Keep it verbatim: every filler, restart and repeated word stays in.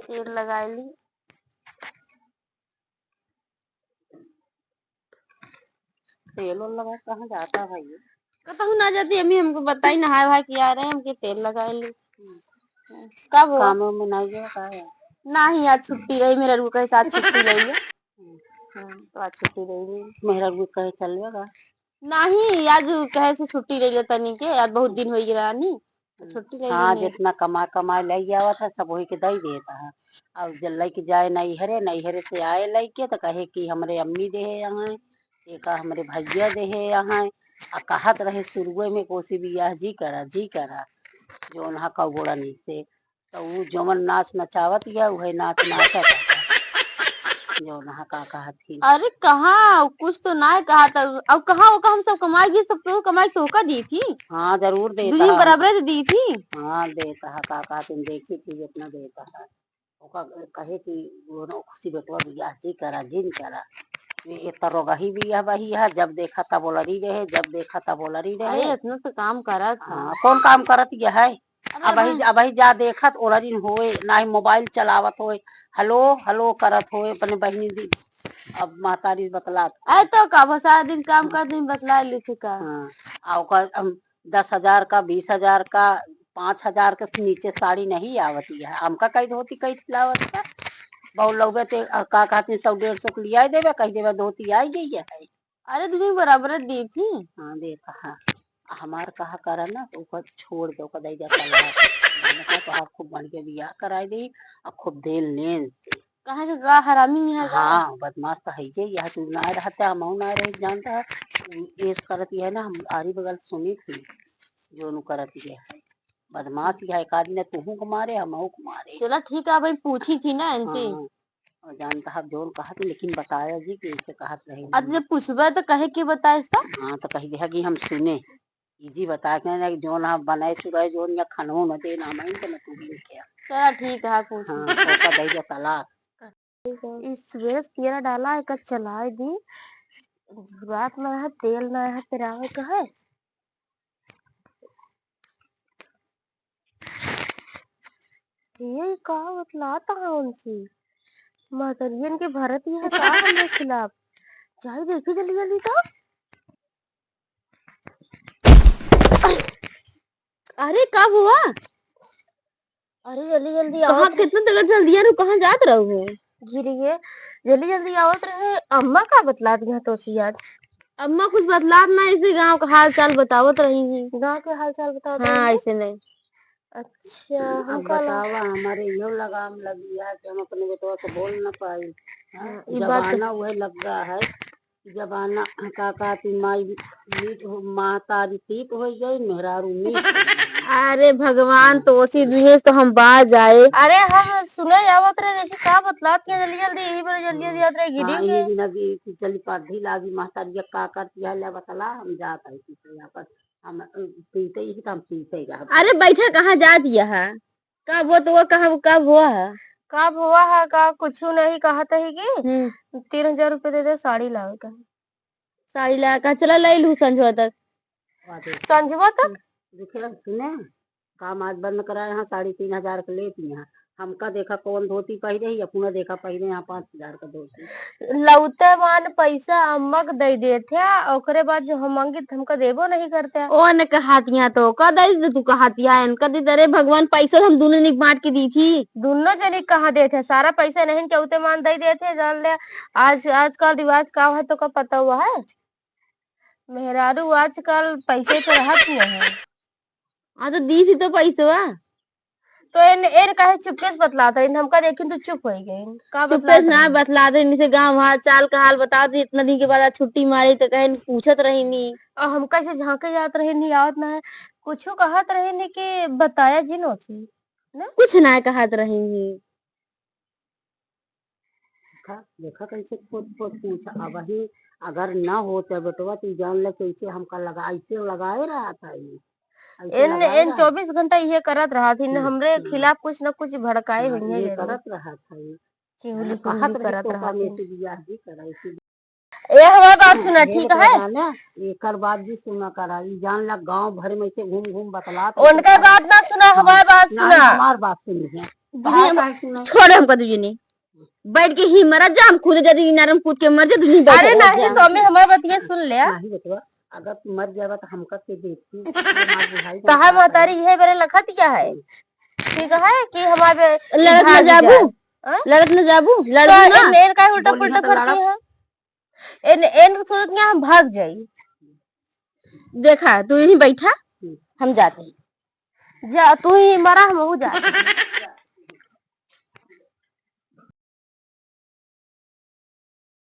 तेल लगाई ली। तेल ओल लगा कहाँ जाता भाई? कतहूँ ना जाती अम्मी, हमको बताई, नहाए वहाए के आ रहे, हमके तेल लगाई ली। हम्म। कब हुआ? काम में नहीं गया का है? नहीं, आज छुट्टी रही, मेहरारू कहे आज छुट्टी ले लिया। हम्म। हाँ, तो आज छुट्टी ले ली। मेहरारू कहे चल लेगा? नहीं, आज कहे से छुट्टी ले लिया तनी के, आज बहुत दिन हो गया रानी। छुट्टी ले हाँ, लेने। जितना कमा, कमाए ले आवत है, सब वही के दई देता है। अब जब लइके जाए नैहरे, नैहरे से आए लइके, तो कहे कि हमरे अम्मी देहे यहाँ, एका हमरे भैया देहे यहाँ। आ कहत रहे शुरुए में, कोसी बियाह जी करा, जी करा, जो उन्हा कौगोड़ा नहीं से, तो ऊ जवन नाच नचावत गया, उहे नाच नाचत है। जो उन्हा का कहत ही। अरे कहाँ, कुछ तो ना कहा था। अब कहाँ वो हम सब कमाई गई, सब तो कमाई तो का दी थी। हाँ, जरूर देता दुनिया है। बराबर तो दी थी। हाँ, देता है, का कहत ही, देखी थी जितना देता है। ओका कहे कि वो ना खुशी बेटवा बियाह जी करा, जिन करा। ये, ये तो रोगही बियाह बही है, जब देखा तब ओलरी रहे, जब देखा तब ओलरी रहे। अरे, इतना तो काम करत है। हाँ, कौन काम करत गया है? अरे अबही, भाई। अबही जा देखत ओलरिन होए, ना ही मोबाइल चलावत होए, हेलो, हेलो करत होए अपने बहिनी दी, अब महतारी बतलात। अरे तो का, बस सारा दिन काम कर, दिन बतला लेते का? हाँ, आ ओकर हम दस हजार का, बीस हजार का, पाँच हजार के नीचे साड़ी नहीं आवती है। हमका कही धोती कही लावत है। बहुत लोग ते, अ, का कहती, सौ डेढ़ सौ के लियाई देवे, कही देवे धोती आई गई है। अरे दीदी, बराबर दी थी। हाँ, देता है। हमार कहा करा ना, तो ओकर छोड़ दे, ओकर दई दे तलाक। मैंने कहा, "तोहार खूब बढ़िया बियाह कराई दे, आ खूब देन लेन से।" काहे के का हरामी नहीं है का? हाँ, बदमाश तो है ये, यह तू ना रहते, हम ना रहे, जानता है, ये करत यह ना, हम आरी बगल सुनी थी, जो नु करत यह है। बदमाश यह है, एक आदमी ने तुहू को मारे, हम को मारे। चला ठीक है, अब हम पूछी थी ना इनसे। हाँ, और जानता है, जोन कहत, लेकिन बताया जी कि इसे कहत रहे अब हैं। जब पूछबे तो कहे के बताए सब? हाँ, तो कही दिया कि हम सुने। ई जी बता के ना, जोन आप बनाए चुराए, जोन या खानो न दे ना, मैं तो न तू भी क्या। चला ठीक है, पूछ। हाँ, तो का दे दे तलाक। ई सुबह से तेल डाला है, का चलाए दी। रात में है, तेल ना है, तेरावे का है। ये का बतलाता है उनसे? महतरियन के भरत ही है का हमरे खिलाफ? जाई देखी जल्दी जल्दी तो। अरे, का हुआ? अरे, जल्दी, जल्दी कहाँ, आवत रहे। कितना देर जल्दी यार, कहाँ जात रहू हो? गिरी है, जल्दी, जल्दी आवत रहे। अम्मा का बतलात यहाँ तो सी आज? अम्मा कुछ बतलात ना, ऐसे गाँव का हाल चाल बतावत रही ही। गाँव के हाल चाल बतावत हाँ, रही? ऐसे नहीं। अच्छा, अब हमका ला- बतावा, हमारे इहो लगाम लगी है कि हम अपने बेटवा से बोल न पाई। हाँ, हाँ, ई बात तो जमाना वह लग गया है। जमाना का कहती माई मीत हो, महतारी तीत होइ गई, मेहरारू मीत होइ गई। अरे भगवान, हाँ। तो उसी दुनिया से तो हम बाज आए। अरे हम सुने आवत रहे, देखी का बतलात के जल्दी जल्दी, यही बड़े जल्दी जल्दी हाँ। आवत रहे, गिरी हाँ, में। ये भी ना कि, कि चली पढ़ी लागी, महतारी का करती है, ले बतला, हम जात है किसी यहाँ पर, हम, अ, पीते ही तो हम पीते ही रहब। अरे बैठा कहाँ जात यह? कब वो तो वो कहा, वो कब हुआ है? कब हुआ है का? कुछ नहीं कहत है कि हम्म। तीन हजार रुपये दे दे, साड़ी लावे का। साड़ी लावे का, चला ले लू संझवा तक। वाह, देख। संझवा तक? देखे, सुने, काम आज बंद कराए, यहाँ साढ़े तीन हजार के लेती हैं। हमका देखा कौन धोती पहिरे ही, अपना देखा पहिरे यहाँ पाँच हजार का धोती। लौते मान पैसा अम्मा के दे देत है, ओकरे बाद जो हम मांगी त हमका देबो नहीं करते। ओ ने कहातिया तो का दे दे, तू कहातिया इनका दे दे। अरे भगवान, पैसा हम दोनों जनी बांट के दी थी। दोनों जनी कहाँ देत है, सारा पैसा नहीं के उते मान दे देत है। जान ले, आज, आजकल रिवाज का है तो का पता हुआ है? मेहरारू आजकल पैसे से रहत नहीं है। हाँ, तो दी थी तो पैसवा। तो एन, एन काहे चुपके से बतलात रही? हमका देखिन तो चुप होइ गई। का चुपके बतलात से ना रही? बतलात रही, इनसे गाँव हाल चाल का हाल बतावत रही, इतना दिन के बाद आज छुट्टी मारी तो कहे पूछत रही नी। और हमका से झांके जात रही नी, आवत ना है, कुछ कहत रही नी कि बताया जिन ओसी, ना? कुछ ना कहत रही नी। देखा, देखा कैसे खोद खोद पूछा। अबही अगर ना होते बेटवा, तो ई जान ले कैसे हमका लगा, ऐसे लगाए रहा था ये। ऐसे एन, लगाए एन रहा। चौबीस घंटा ये करत रहा थी, न हम्म, हमरे हम्म। खिलाफ कुछ न कुछ भड़काए हाँ, हुई है ये जरूर। करत रहा था ये। चुगली हाँ, कुगली कहत रही करत तो रहा का थी। में से बियाह भी करा, इसी ए, हमार बात सुना, ये ठीक है? बता ना, एकर बात भी सुना करा। ई जान ला गांव भर में से घूम घूम बतलात है उनके तो बात ना सुना, हाँ, हमार बात ना सुना। हमार बात सुनी है। दीदी, हम छोड़े, हमका दुजने। बैठ के ही मरा जा, हम खुद जदी इनार में कूद के मर जा, दुजने बैठ अरे जा, नहीं जा। स्वामी, हमार बतिया सुन ले। नहीं बेटवा, अगर तू मर जाबा तो हमका के देखी? हमार बुढ़ाई का तहार का महतारी करे? इहे बेरे लखत क्या है? ठीक है कि हमार बे-, लड़त न भाग जाबू? जाए। हाँ? लड़त न जाबू? तो लड़बू ना? एन, एन काहे उल्टा बोली पुल्टा मत लड़त। करती है? एन, एन सोचत क्या हम भाग जाई। देखा, तू यहीं बैठा, हम्म। हम जाते हैं। जा, तू ही मरा, हम हो जाते हैं।